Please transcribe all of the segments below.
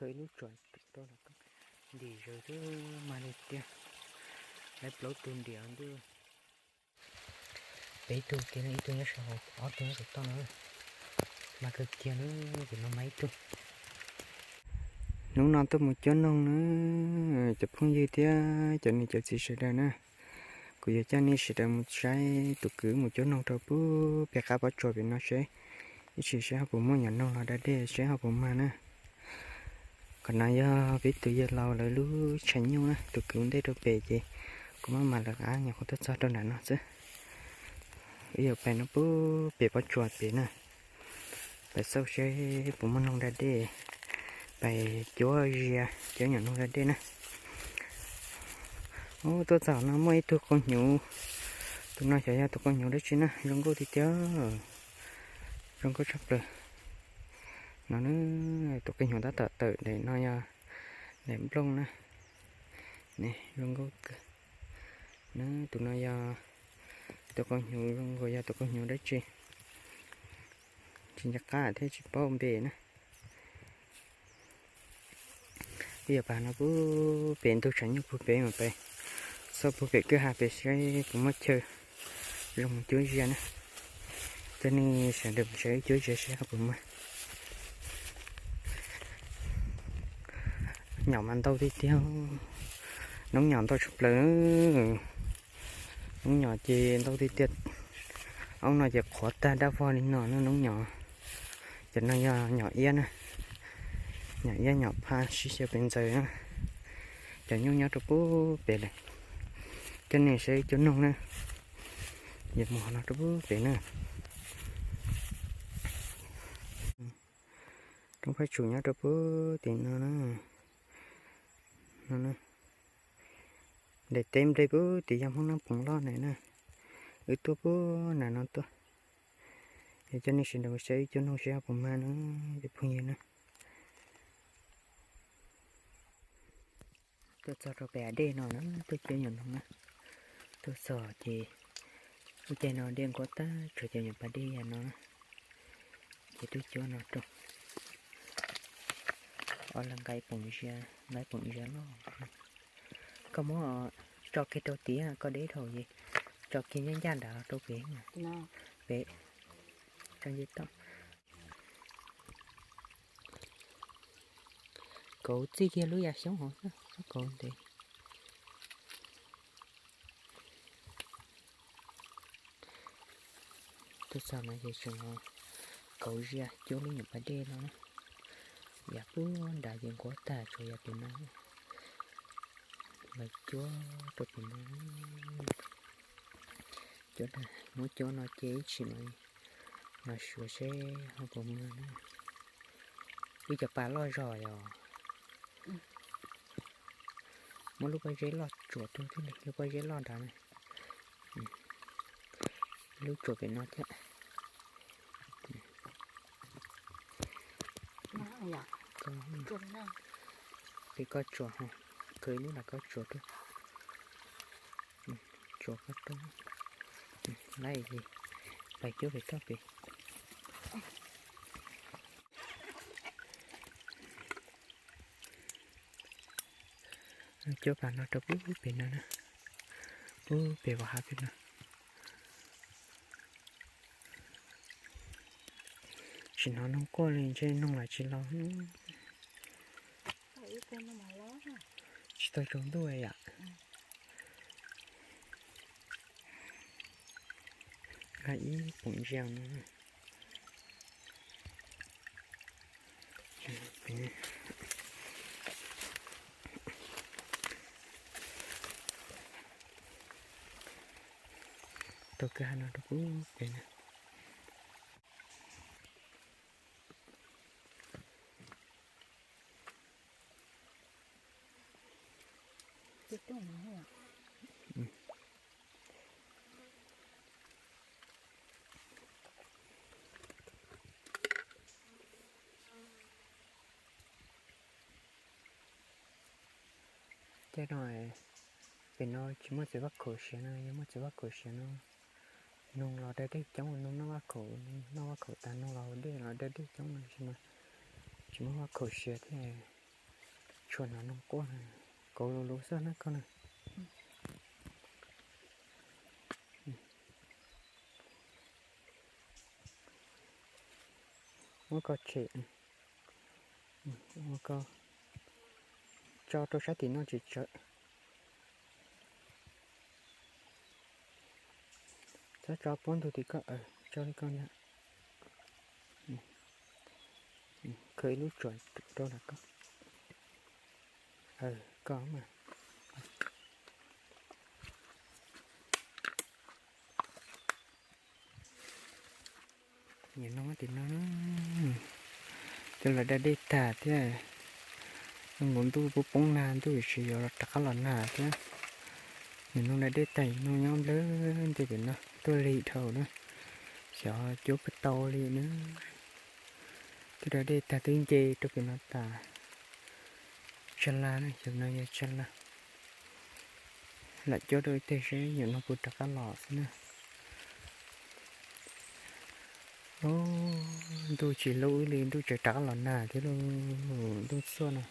Tau ib lub tsua rau ntim zaws xwb mas li tiag. Lawv plaub tug ntim ntuj. Peb tug kiag no, ib tug nyob saum hauv, ob tug nyob saum toj no. Mas kawg kiag na, ces no mas ib tug. Hnub no tuaj mus cuab noog na, cov phooj ywg thiab cov niam cov txiv sawv daws na. Kuv yuav coj nej sawv daws mus saib tus kwv mus cuab noog rau pub pem qab pob tsuas pem no seb, ib tsam seb ho puas muaj nyuam noog los da dej seb ho puas mag na. Qhov no yog peb tus yawg laus lawv lub tshav nyuj na, tus kwv ntej rau pem ces kuv maj mam lawv qab nyuam qhuav tuaj txog rau nram no xwb. Wb yuav pais no pub pem pob tsuas pem na, pais xauj seb puas muaj noog da dej, pais cuab zias cuab nyuam noog da dej na. Ub, tuaj txog no muaj ib tug qau hnyuv, tus no xyov yog tus qau hnyuv dab tsi na, zoo nkauj tiag tiag, zoo nkauj tshaj plaws. No na, tus qau hnyuv tab tom tawm daim no yog daim nplooj na, zoo nkauj kawg. Na, tus no yog tus qau hnyuv, zoo nkaus yog tus qau hnyuv dab tsi, tsis nco qab thiab tsis paub npe na. Wb yuav pais no pub pem ntug tshav nyuj puag pem mas pais xauj puag pem kwj ha pem seb puas muaj chaw zoo mus cuab zias na. Coj nej sawv daws mus saib wb cuab zias seb ho puas mag. Nyom mas ntau tiag tiag, noob nyom ntau tshaj plaws. Noob nyom ces ntau tiag tiag. Oob no ces qhuav tag dab vog li no na noob nyom. Cov no yog nyom iab na, nyom iab nyom phaj sib xyaw pes ntxaws na. Cov nyuj nyob rau pub pem lawm. Coj nej saib cuab noog na, yuav mus no rau pub pem na. Roob phaj tsum nyob rau pub tim no na. No na, daim teb nplej pub tim yog Hmoob Nab Poov loj na na. Wb tuaj pub nram no tuaj, es coj nej sawv daws saib wb cuab noog seb ho puas mag na, cov phooj ywg na. Tuaj txog rau pem hav dej no na, tuaj cuab nyuam noog na. Tuaj txog ces ua caij no dej nqhuab tag, tshuav cov nyuam pas dej yam no na, ces tuaj cuab no rau. Ob lawv nqa poom zia, nqa poom zia loj. Koj muab tso kiag rau tiag, koj deb dhau ces tso kiag ncaj ncaj nrad los rau pem, pem tso nce toj. Kauv txij kiag lub yam xyoob hauv xwb, kauv ntev. Tuaj txog no ces tseem los kauv zia cuab lub nyuam pas dej no na. Yam puag nrad ces nqhuab tag, tshuav yam pem no los cuab rau pem no. Cuab, muab cuab no ces ib chim no los suav seb ho puas mag na. Wb cov pas loj zog yog muab lub pob zeb loj tsuam rau thiaj li, lub pob zeb loj nrad na. Lub tsuam pem no thiab. Pem koj tsuam, khaws ib lub nram koj tsuam rau. Tsuam koj rau. Laib, pais cuab pem toj pem. Cuab pas no rau pub pem no na, pub pem vam hav pem no. Tsis hnov noog quaj li, ntshe noog los tsis los. Tsis tau tsaus ntuj yom. Nqa ib poom zia no. Tau kwj ha no rau pub pem na. Tej no, pem no tsis muaj txiv vaj khaum siav no, yog muaj txiv vaj khaum siav no, noog los da dej coob, noog noj vaj khaum, noj vaj khaum tas noog los haus dej los da dej coob no, tsis muaj vaj khaum siav thiab. Tshuav no noj quaj, kauv lus lus xwb na koj na. Muab koj tshem, muab koj tso rau sab tim no tsis tsawv. Txhob tso puab ntug tim koj, tso li koj ntag. Khwv ib lub tsuam rau ntawm koj. Koj mas. Nim no tim no cov lawv da dej tag thiab, nkaus ntuj poob poob nag ntuj yuav tsis yuav rov qab los nag thiab. Nim no da dej tag, nim no nyob nplawg ntiaj pem no tuaj lig dhau na, xyov cuab puas tau li na. Twb da dej tag twb nce rau pem no tas. Tsag la na, yog no yog tsag la. Lam cuab rau ib teg seb yog no puas rov qab los xwb na. Ntuj tsis hlub wb li, ntuj tseem rov qab los nag thiab lauj, ntuj txhuaj no.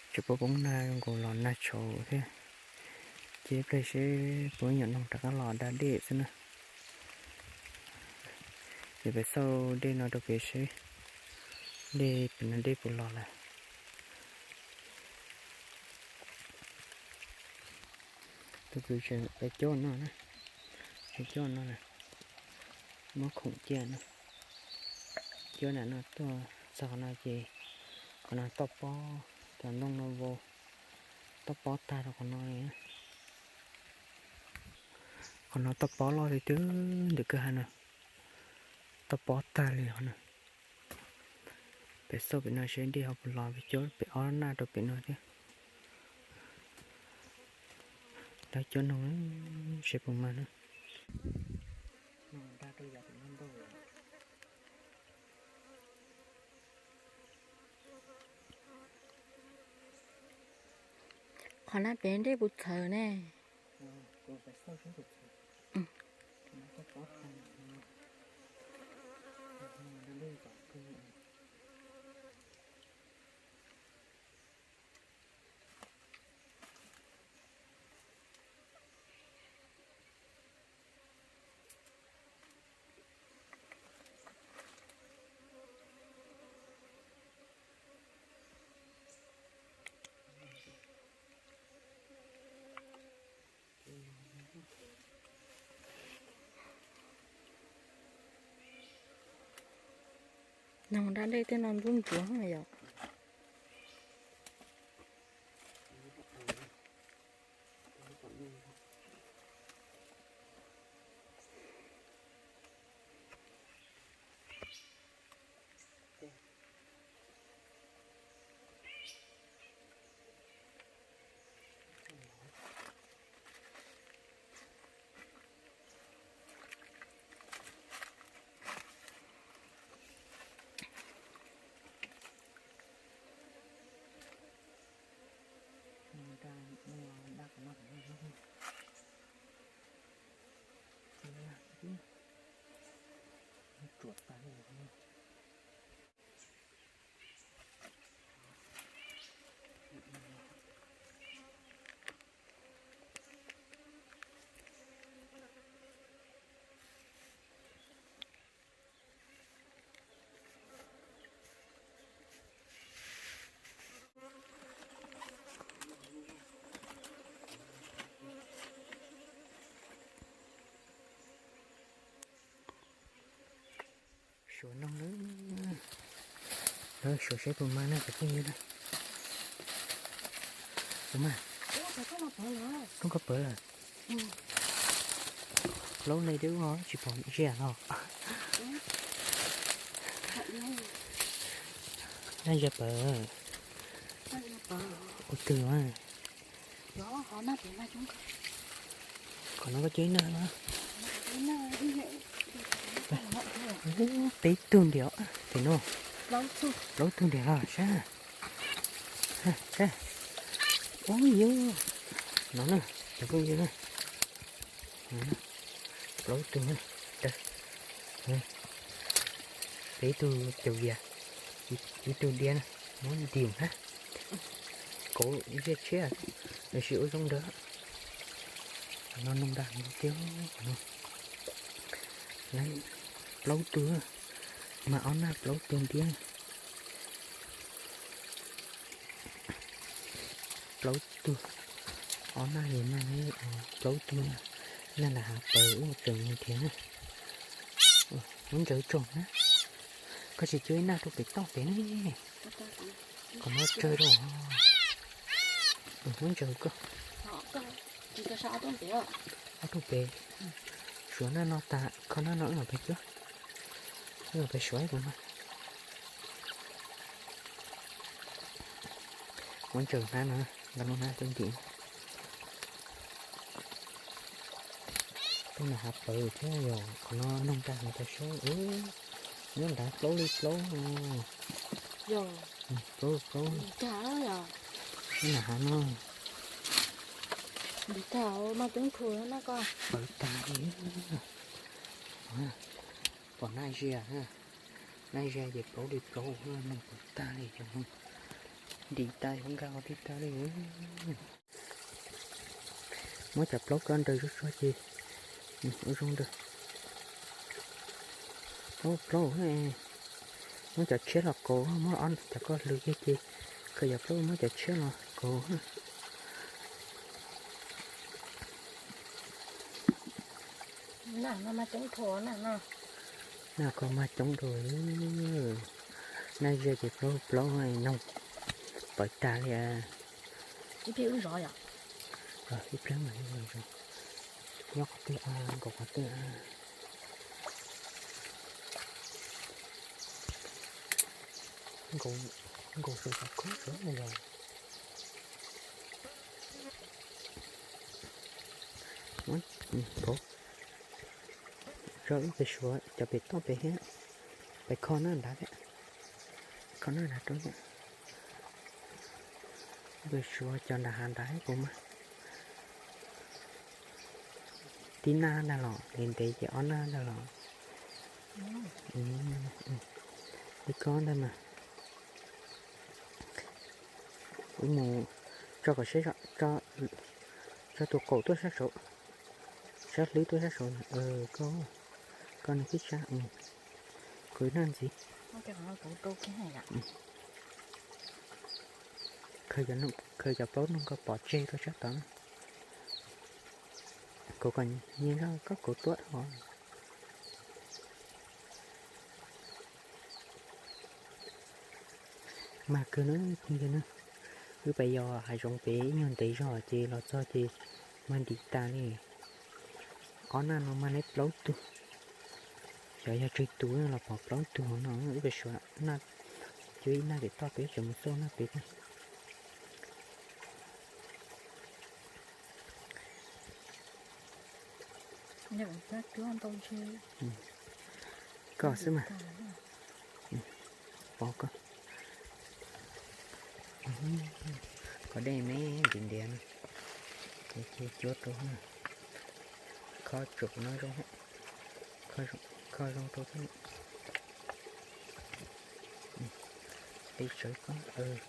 Tseem poob poob nag nkaus los nag tshauv thiab. Ces ib pliag seb puas nyuam no rov qab los da dej xwb na. Ces peb xauj dej no rau pem seb dej pem no dej puas los lawm. Tus kwv tseem peb cuab no na, peb cuab no na, muab khoom cia no, cuab nram no tuaj txog qhov no ces qhov no toj pob, cov ntoo no vau, toj pob tag rau qhov no li. Qhov no toj pob loj tiag tiag ntawm kwj ha no, toj pob tag li qhov no. Peb xauj pem no seb dej ho puas los, peb cuab pem ob naj rau pem no thiab. Lawv cuab noog seb puas mag na. Qhov no pem dej puas txhawv ne? Noog da dej tej no ntub ntsuav yom. Suav noog lawm. Lawv suav seb puas mag na cov phooj ywg na. Puas mag? Koj koj pawv lawm. Plaub ne twb ua tsis pom zias los. Naj zias pawv. Ua twg a? Qhov no koj cuab ib naj no. Peb tug ntiav tim no. Plaub tug ntiav los sab. Sab. Ub yog no na, cov phooj ywg na. Plaub tug na. Peb tug caum vias, ib tug diab na. Muab ntim na, kauv ziaj tshiab, los sis ua zoo ntawd. Qhov no noog dag tiag, qhov no lawv plaub tug, mas ob nag plaub tug ntiab. Plaub tug, ob nag li no, plaub tug, nag nram hav pawg ub tseem mus thiab na. Muab ntsaws tso na, koj tsis cuab ib nag rau pem toj pem ne, kom no tsawg rau. Muab ntsaws koj, ob tug pem, suav nag no tas kho nag no wb mam pem cuab, wb mam pem suav ib kuv no. Muab ntsaws hnab no, nqa lub hnab tuaj ntim. Tej no hav pawg thiab yog qhov no noog dag heev tau sab, nyob nrad plaub li plaub no. Plaub li plaub. Nyob nrad hav no. Pawv tag li. Pom nag zias, nag zias ces plaub li plaub, noog pawv tag li, cov noog ntim tas yuav nkag qhov twg tag li. Muab cov plaub ko nraws zuj zus ces ua zoo nraws. Plaub plaub, muab cov tshiab los kauv, muab cov ko hlwv kiag ces khaws cov plaub muab cov tshiab los kauv. Nag ko mas coob rau, nag zias ces plaub plaub, noog pawv tag li. Ib pliag wb zov yom. Ib pliag mas zov. Nyob qhov twg, nkaus qhov twg. Nkaus saum cov khob saud na yog. Kauv, tso wb pem suav cov pem toj pem thiab, pem kho nag nrad thiab, kho nag nrad rau thiab. Wb pem suav cov nram hav nrad thiab puas mag. Tib nag ntag los, ntev ntev ces ob nag ntag los. Ib kob ntag mas. Wb mus tso kom seb, tso tus qaum tuaj sab saud, sab hlwb tuaj sab saud. Koj, koj nws tib sab, kuv nag ntxiv. Khaws cov plaub noog ko pov tseg rau sab tod na. Kuv kom nyias zog koj kauv tuaj dhau. Mag kawg na phooj ywg na, wb pem yos hav zoov pem ib nyuag ntev zog ces los txog ces mag ntim tas li. Ob nag no mag neb plaub tug, xyov yog tsawg tus los pom plaub tug no. Wb pem suav nag, cuab ib nag pem toj pem, tseem mus xauj nag pem. Koj xwb mas. Pov koj. Koj dej me ntiav ntiav no, ces cuab rau. Kho tsuam no zoo, kho zoo rau thiab. Peb sawv koj,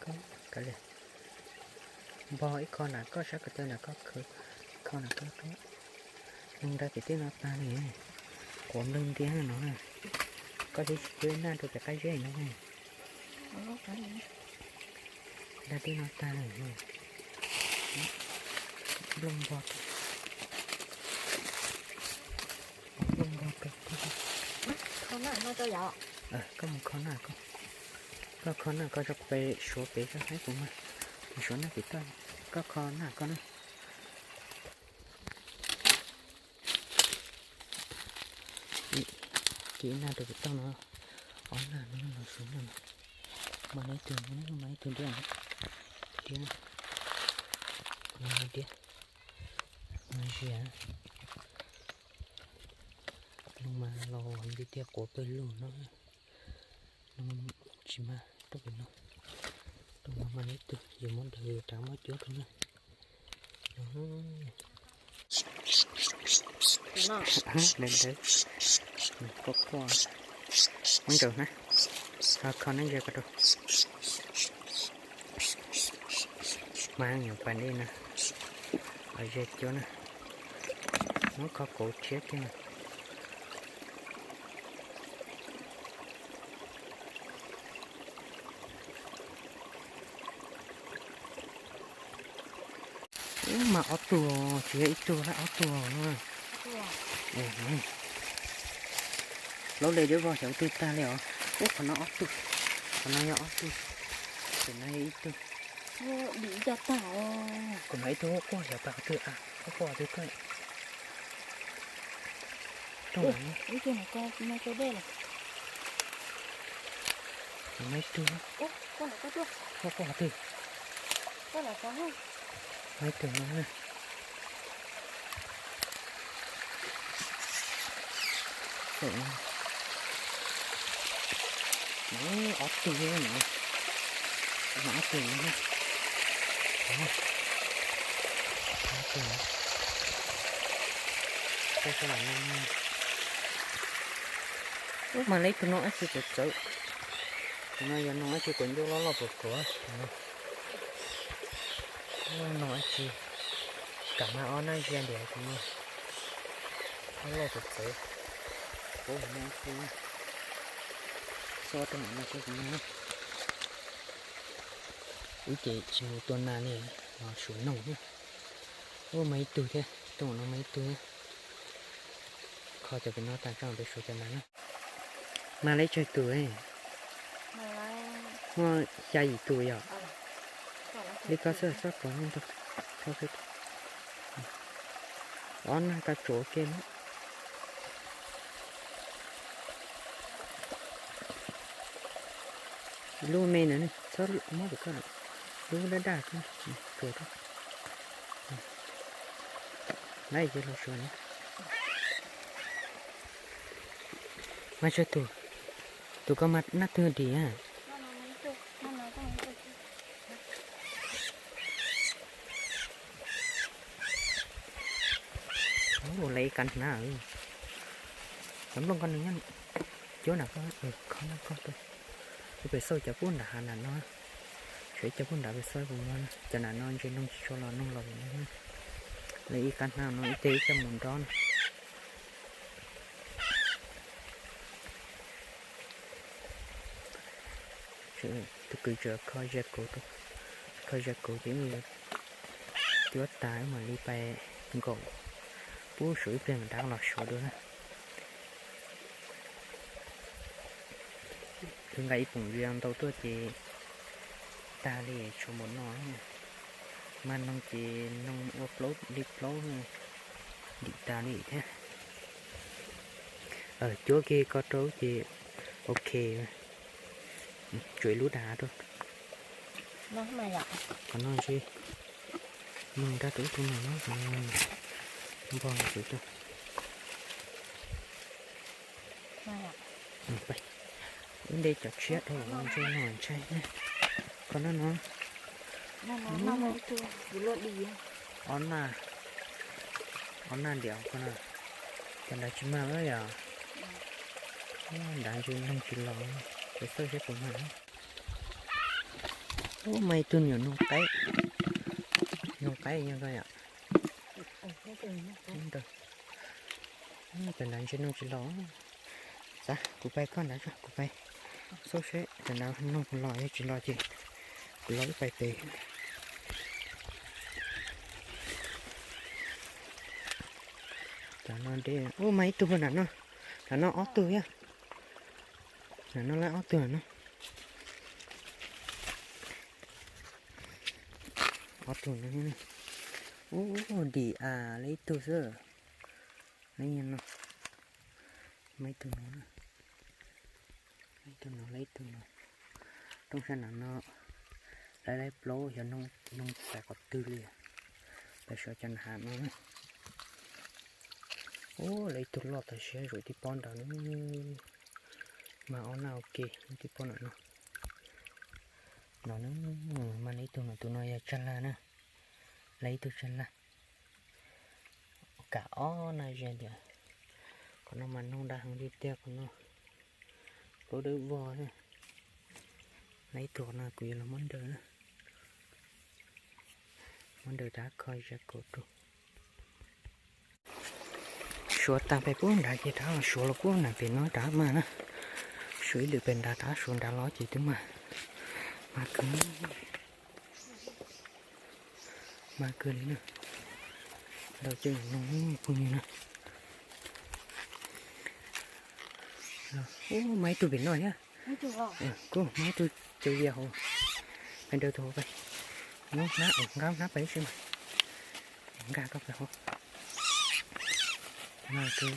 koj kav liam. Npog ib kho nram koj sab ko taw nram koj, kho nram koj rau. Noog dag pem tej no tag li, quav npleeg ntiab no. Koj twb tsis cuab nag rau pem qab zeb no. Dag tej no tag li. Nplooj npog, nplooj npog rau. Koj mus kho nag koj, koj kho nag koj tso pem suav pem tso saib puas mag. Suav nag pem toj, koj kho nag koj na. Ces nag rau pem toj no, ob nag no los suav nag. Mas neb tug, mas neb tug ntiab, ntiab, mas ntiab, mas zias. Lub mas los nti tiag quav pawg lug no. Tsis mag rau pem no. Rau no mas neb tug, yus muab daws rau muab cuab rau na. Daws daws, koj quaj, muab ntsaws na, kho nab ze ko rau. Mas nyuam pas dej na, los ze cuab na, muab kho kauv tshiab kiag na. Ub, mas ob tug, tsis yog ib tug, ob tug no. Laub le dub vog xyov twg tag li os. Ub, qhov no ob tug, qhov no yog ob tug, tus no yog ib tug. Dim cog tag. Kuv hnov ib tug quaj xyov pas qhov twg, quaj quaj qhov twg tuaj. Ib tug, quaj quaj qhov twg. Ib tug no. Ob tug, ob tug no. Ub, mas lawv ib tug no dab tsi txawv txawv. Tus no yog no dab tsi, kuv ncauj loj loj pluav pluav no. Ub, no dab tsi, kam mag ob nab ze ntiag tus no. Loj loj txawv txawv. Ub, no dab tsi, xo rau no seb kuv mag. Ub, ces tsis mus tua nas li, los suav noog thiab. Ub, mag ib tug thiab, tus no mag ib tug thiab. Kho cov pem no tas tso peb suav cov nas na. Mag lawv tsawg tus? Muaj xya yim tus yom. Li ko xwb, txhob pov ntau. Ob nag koj tsuav ua ke na. Lub me ntawd txhob muab rau koj lawm, lub daj daj xwb, tsuav rau. Lawv ces los suav na. Mas tsawg tus, tus koj mag nab twg dim na? Ua lawv ib kab hnab, cov nplooj koj nws nyob cuab nram koj, kho nram koj tuaj. Kuv pem xauj cov pub nram hav nram no, tshuav ib cov pub nrad pem xauj puas muaj na. Cov nram no ntses noog tsis tshua los, noog los pem no. Lawv ib kab hnab no ib teg ib coj mus nrob na. Tus kwv tseem kho ze kuv, kho ze kuv ces wb yuav cuab tas wb mam li pais nkaum pub suav ib pliag mam rov los suav dua na. Wb nqa ib poom vias ntau tuaj ces tag li tshuav npaum no. Mag noog ces noog ua plaub li plaub, dim tas li thiab. Cuab kiag ko rau ces ok. Tsuav ib lub dag rau. Qhov no ntshe noog dag rau ib tug no, npog ntxiv rau. Wb de cov tshiab dhau los ntshe no ntshai. Qhov no no, ob nag, ob nag ntiav qhov no. Cov nrad tsis mag lawm yom. Nrad ntshe noog tsis los, ces xauj seb puas mag. Ub, mag ib tug nyuam noog qaib, noog qaib yog ko yom. Cov nrad ntshe noog tsis los. Xav kuv pais koj nrad tso, kuv pais xauj seb cov nrad noog los, yog tsis los ces kuv los wb pais pem. Cov no deb. Ub, mag ib tug nram no, nram no ob tug thiab. Nram no lawm ob tug no. Ob tug no. Ub, dim a, lawv ib tug xwb. Lawv no, mag ib tug no, ib tug no, lawv ib tug no. Rooj sab nram no lawv lawv plaub, xyov noog txais qhov twg li. Pais suav cov nram hav no. Ub, lawv ib tug loj tas siab, zuam tib pob nrad na. Mag ob nag ua ke, tib pob nram no. No na, mag lawv ib tug no, tus no yog tsag lag na. Lawv ib tug tsag lag. Kam ob nag ze tias. Qhov no mas noog dag heev li tiag qhov no. Plaub dawb vog. Lawv ib tug no kuv yuav los muab nrau na. Muab nraws rov kho zaj kaum rau. Suav tag pem pub nrad ces rov los suav los pub nram pem no rov mas na. Suav ib lwm pem nrad rov suav nrad los ces twb mas, mas kawg, mas kawg li na. Ntau coj noog phooj ywg na. Ub, mas ib tug pem no thiab. Kuv mas ib tug cov vias hauv, pem nraws tus hauv pem. Hnab, nqa hnab pem ib si mas, nkag koj pem hauv. Mas kawg.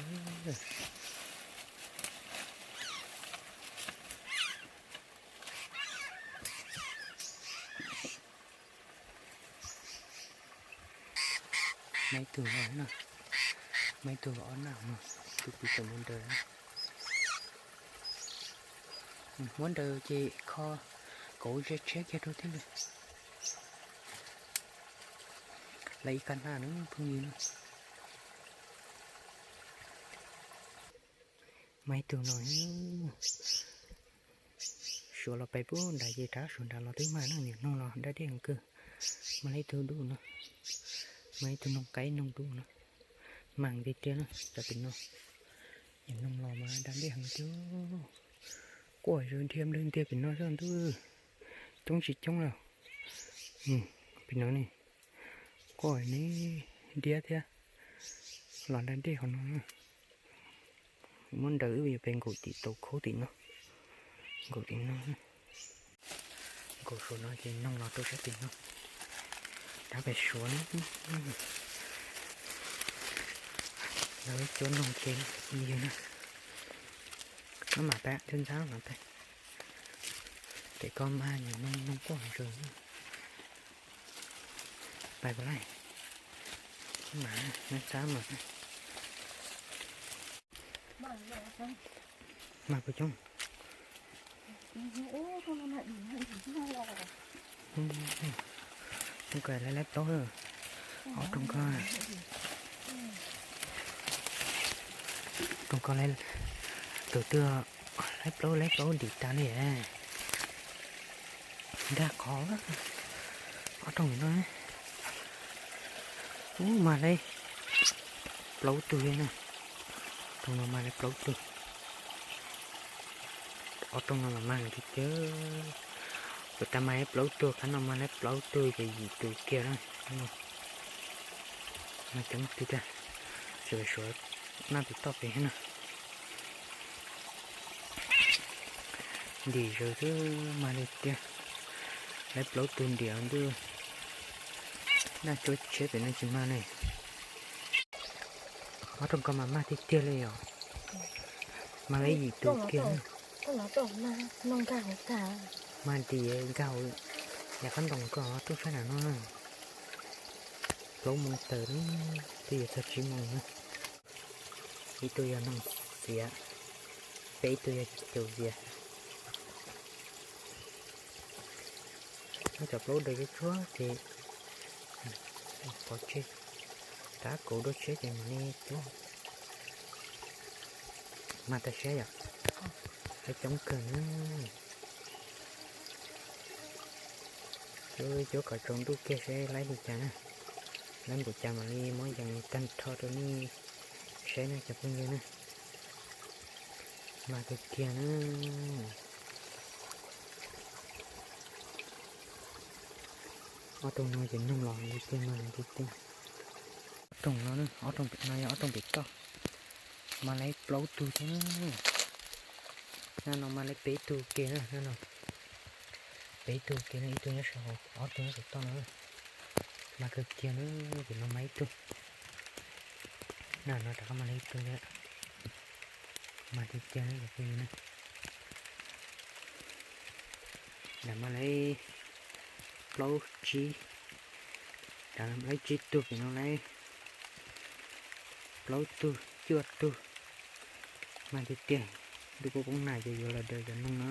Mas ib tug no, mas ib tug ob nab no, tus pib tau muab nraws. Muab nraws ces kho kauv ze tsheb kiag rau thiaj li. Lawv ib kab hnab na phooj ywg na. Mas ib tug no, suav los pem pub nrad ces rov suav nrad los twb mas na, niam noog los da dej heev kawg. Mas lawv ib tug dub no, mas ib tug noog qaib noog dub no, mas tiag tiag na cov pem no. Niam noog los mas da dej heev tiag. Quaj zom nrhiav nplawg ntiag pem no zoj ntuj, coob tsis coob lawm. Pem no ne, quaj ne, diab thiab, los da dej hauv no na. Muab nraws wb yuav pem nkaum tim tau khaub tim no, nkaum tim no, nkaum saum no ces noog los rau sab tim no. Rov pem suav na, lawv cuab noog ces yog na. Mab mam pem ntxhab ntxhab mam pem, pem ko mas niam noog noog quaj zom zaws. Pais puas laij, mab mam, mab xab mas, mas puas coob. Rooj ko lawv laib plaub, ob rooj ko, rooj ko tus twg laib plaub laib plaub ntim tas li. Dag qhov, ob rooj no, ub mas laib plaub tug li na. Rooj no mas laib plaub tug. Ob rooj no mas mag ntsis kiag, puas tas mas laib plaub tug, qhov no mas laib plaub tug ces yim tus kiag na. Mas coob tiag tiag, suav suav naj tus toj pem na. Ntim zaws xwb mas li tiag, laib plaub tug ntim ntuj, naj tsuab tsheb pem no tsis mag ne. Ob rooj ko mas mag tiag tiag li yom. Mas laib yim tus kiag. Mag ntim nkag hauv yav qab ntoo ko, rooj sab nram no na. Plaub moos tawm na, twb yuav txog tsib moos na. Ib tug yog noog xiav, peb tug yog caum vias. Noj cov plaub daws tsuag tsuag ces pov tseg, rab kauv dua tsheb ces mam li cuab. Mas tas siab yom, laib coob kawg na. Cuab cuab kom tsaus ntuj kiag seb laib li cas na. Laib npaum cas mam li muab yees tag nrho rau nej saib na cov phooj ywg na. Mas tiag tiag na. Ob rooj no ces noog los tiag tiag, mas tiag tiag. Ob rooj no, ob rooj pem no yog ob rooj pem toj, mas laib plaub tug thiab. Naj no mas laib peb tug kiag na, naj no peb tug kiag na, ib tug nyob sab hauv, ob tug nyob saum toj no. Mas kawg kiag na, pem no mas ib tug. Naj no rov qab mas laib ib tug thiab. Mas tiag tiag na cov phooj ywg na. Nram mas laib plaub tsib, nram laib tsib tug, pem no laib plaub tug cuaj tug. Mas tiag tiag, ntuj poob poob nag ces yuav los daws cov noog no,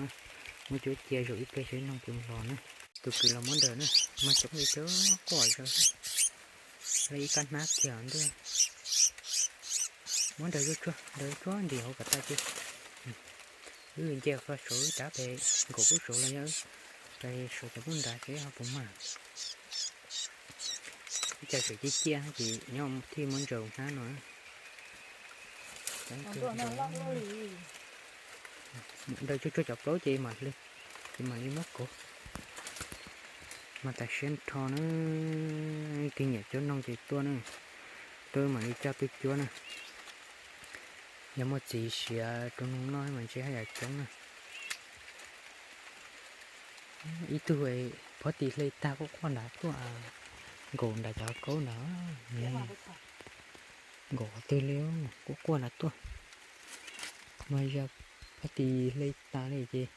muab cuab cia zaum ib pliag saib noog puas los na. Tus kwv los muab nraws na, mas coob li cov quaj zaws, laib ib kab hnab kiag ntuj. Muab nraws zuj tsuag, nraws zuj tsuag ntim hauv kom tag ces wb nce qhov saud rab pem nkaum pub saud los yog pem saud cov pub nrad seb ho puas mag. Cas tseem ciaj ciaj ces nyob thiaj muab ntsaws hnab no. Daws tsuag tsuag cov plaub ces mam, ces mam li muab kauv. Mas tas siab nrho na, tig nyiam cuab noog ces tuaj na, tuaj mam li coj tuaj cuab na. Yog muaj txiv siav rau noog noj mas ntshe haj yam coob na. Ib tug phob tis hle tag quaj quaj nrad tuaj, nkaum nram cov kaub nrad, nkaum qhov twg li, quaj quaj nrad tuaj. Mas yog phob tis hle tas li ces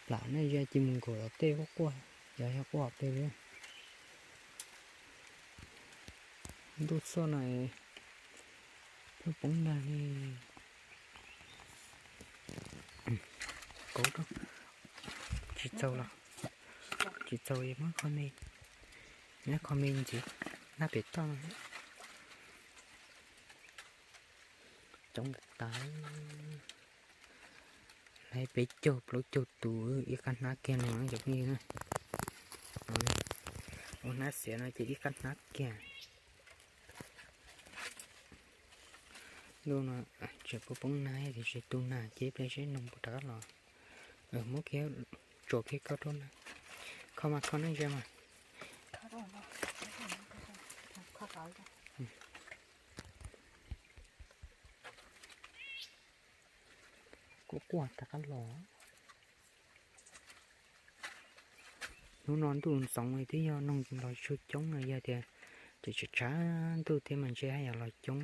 plam na, yog cia mus nkaum tom tej quaj quaj, yog yog quaj tom tej li. Ntuj txoj no poob poob nag li. Kauv rau, tsis txaus los, tsis txaus muab kho me, muab kho me ntxiv, nab pem toj no. Coob tas, lawv peb caug plaub caug tus ib qab hnab kiag no cov phooj ywg na. Ua hnab xiav no ces ib qab hnab kiag. Ntuj no tseem poob poob nag tiam sis tu nag ces ib pliag seb noog puas rov qab los. Muab kiag, tsuas kiag koj rau na. Kho mas kho na, ze mas. Kuj quaj rov qab los. Hnub no ntuj ntxoov li twb yog noog los tsis coob no, yog tias tseem tshav tshav ntuj thiab mas ntshe haj yam los coob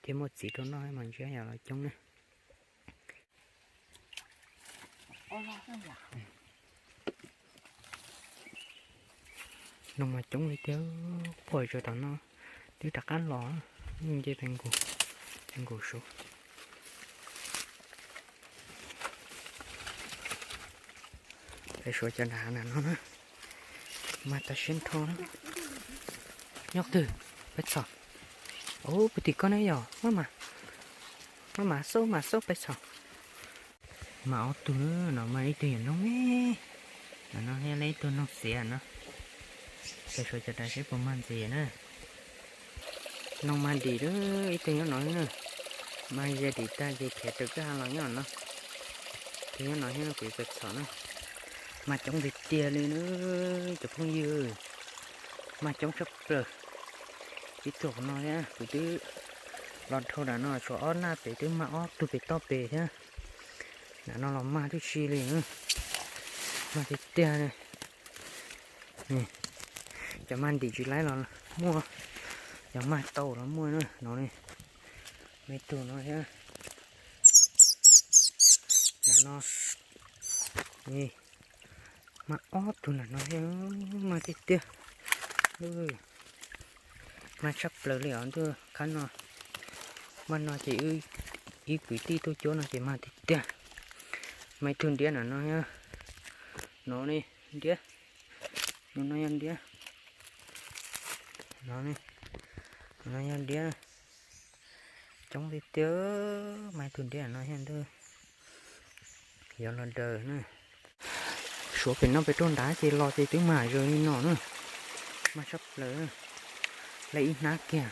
thiab, muaj txiv rau noj mas ntshe haj yam los coob na. Noog mas coob li tiag, quaj zom zaws no, twb rov qab los, nce pes nkaus, pes nkaus saud. Peb suav cov nram hav no na, mas tas siab nrho na. Nyob twg, peb txhom. Ub, puag tim koj ne yog, maj mam, maj mam xauj, mam xauj peb txhom. Mas ob tug no mas ib tug yam noog me, no thiab ib tug noog xiav no. Peb suav cov nram seb puas mag ntxiv na. Noog mag dim lawm, ib tug nyob no na. Mag ze dim tag ces khiav raws kwj ha los nyob no. Tus nyob no thiab kuv yuav pes txhom na. Mag coob tiag tiag li na cov phooj ywg, mag coob tshaj plaws. Ib tug qhov no thiab, kuv twb los dhau nram no tshuav ob nab pem twb mag ob tug pem toj pem thiab. Nram no los mag tib si li, mag tiag tiag li. Cov mag ntim tsis laib los muaj, cov mag tau los muaj na no ne. Me tug no thiab. Nram no mag ob tug nram no thiab, mag tiag tiag. Mag tshaj plaws li os ntuj, khab no, mag no ces ib kwv tij tuaj cuab no ces mag tiag tiag. Mag ib tug ntiab nram no thiab. No ne, ntiab. No no yog ntiab. No ne, no yog ntiab. Coob tiag tiag, mag ib tug ntiab no thiab ntuj. Yuav los daws na. Suav pem no pem rau nrad ces los ces twb mag zom zaws li no na. Mag tshaj plaws, lawv ib hnab kiag.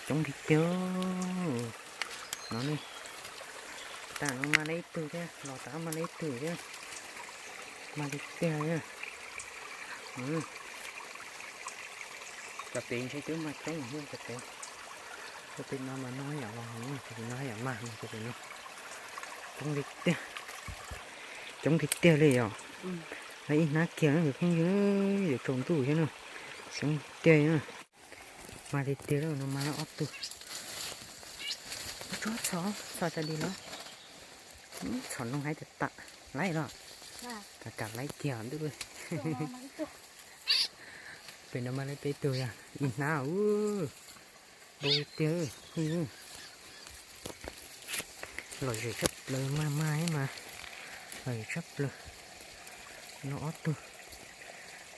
Coob tiag tiag. No ne, tas no mag lawv ib tug thiab, los tas mag lawv ib tug thiab. Mag tiag tiag. Cov pem ntshe twb mag coob thiab cov pem. Cov pem no mas no yam los, cov pem no yam mag, cov pem no. Coob tiag tiag, coob tiag tiag li yom. Lawv ib hnab kiag na cov phooj ywg, yuav tsaus ntuj thiab na. Coob tiag na. Mag tiag tiag li no, mag lawv ob tug. Txhom, txhom cas dis los. Txhom noog hais tias tam laib los. Kam kam laib kiag ntuj. Pem no mag lawv peb tug yog ib hnab ub. Npau tiag, lom zem tshaj plaws, mag mag mas lom zem tshaj plaws. No ob tug,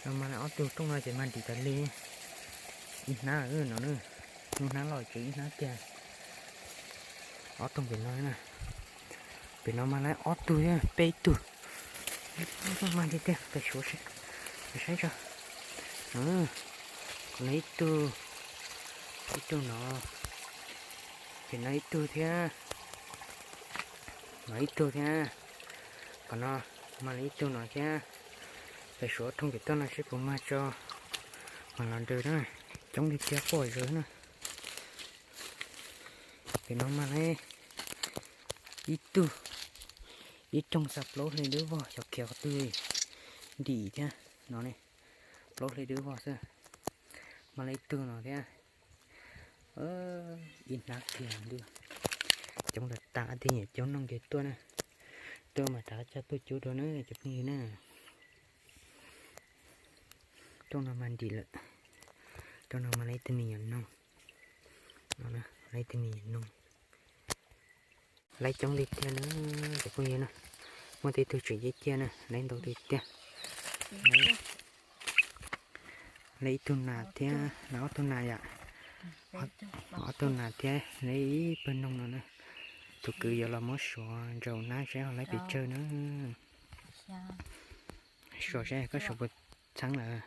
no mag lawv ob tug, rooj no ces mag ntim tas li. Ib hnab no, hnub hnab los tsev ib hnab kiag. Ob tug pem no, pem no mag lawv ob tug thiab peb tug. Mag tiag tiag, pem suav saib tso. Qhov no ib tug, ib tug no, ces no ib tug thiab, no ib tug thiab, qhov no mas li ib tug no thiab. Pem suav rooj pem toj no seb puas mag tso, mas los nrog na, coob li tiag pob zog na. Pem no mas li ib tug, ib rooj xa plaub hle dub vog xyov khiav qhov twg, nrim thiab no ne, plaub hle dub vog xwb, mas li ib tug no thiab. Ib hnab kiag ntag, coob tas tas, tej nyuam caub noog kiag tuaj na, tuaj mas rov coj tuaj cub dua na cov phooj ywg na. Rooj no mas nrim lawm, rooj no mas li ib tug me nyuam noog, li ib tug me nyuam noog. Laib coob li tiag na cov phooj ywg na, muaj tej tug tseem ciaj ciaj na, laib ntau li tiag. Laib ib tug nas thiab, laib ob tug nas yom, ob tug nas thiab laib ib pawg noog no na. Tus kwv yuav los muab suav ntsaum nab saib ho laib pes tsawg na. Suav saib koj suav puas txheeb lawm.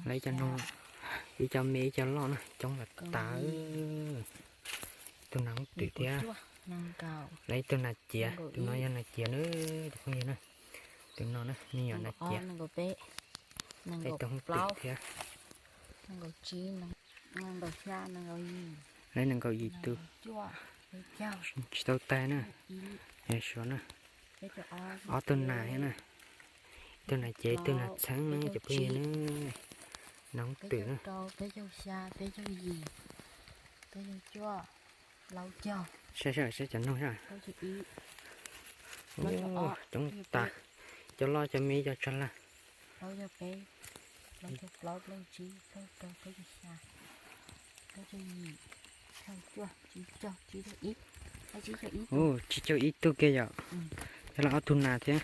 Laib cov noog, ib co me ib co loj na, coob tas tas. Tus nas twm thiab, laib ib tug nas ciav, tus no yog nas ciav na, tus phooj ywg na, tus no na me nyuam nas ciav. Laib tus hoob twm thiab, laib nees nkaum yim tus, tsis tau tag na. Yog suav na, ob tug nas thiab na, ib tug nas ciav ib tug nas txheeb na cov phooj ywg na, nas hoob twm na. Saib saib cov noog saib. Coob tas, cov loj cov me cov tsag laj. Ub, tsib caug ib tug kiag yom. Yog lawm ob tug nas thiab.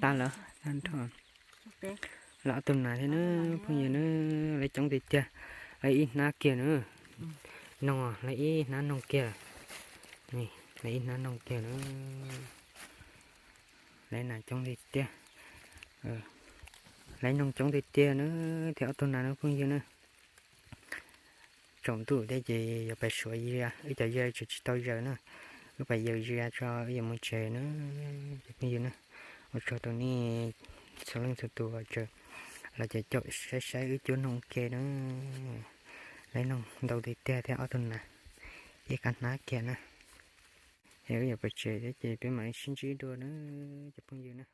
Tas lawm, lawm ob tug nas thiab na, phooj ywg na, laib coob tiag tiag, laib ib hnab kiag na. Noog, laib ib hnab noog kiag, laib ib hnab noog kiag na. Laib nas coob tiag tiag, laib noog coob tiag tiag na, thiab ob tug nas na phooj ywg na. Tsaus ntuj thiab ces yuav pais suav ziab, wb cov ziab tseem tsis tau zaws na, wb pais yaws ziab tso wb yuav mus tsev na. Cov phooj ywg na, ua tsaug rau nej txhua leej txhua tus uas tseem los caum caum saib saib wb cuab noog ua ke na. Laib noog ntau tiag tiag thiab ob tug nas, ib qab hnab kiag na. Es wb yuav pais tsev thiab ces peb mam li sib ntsib dua na cov phooj ywg na.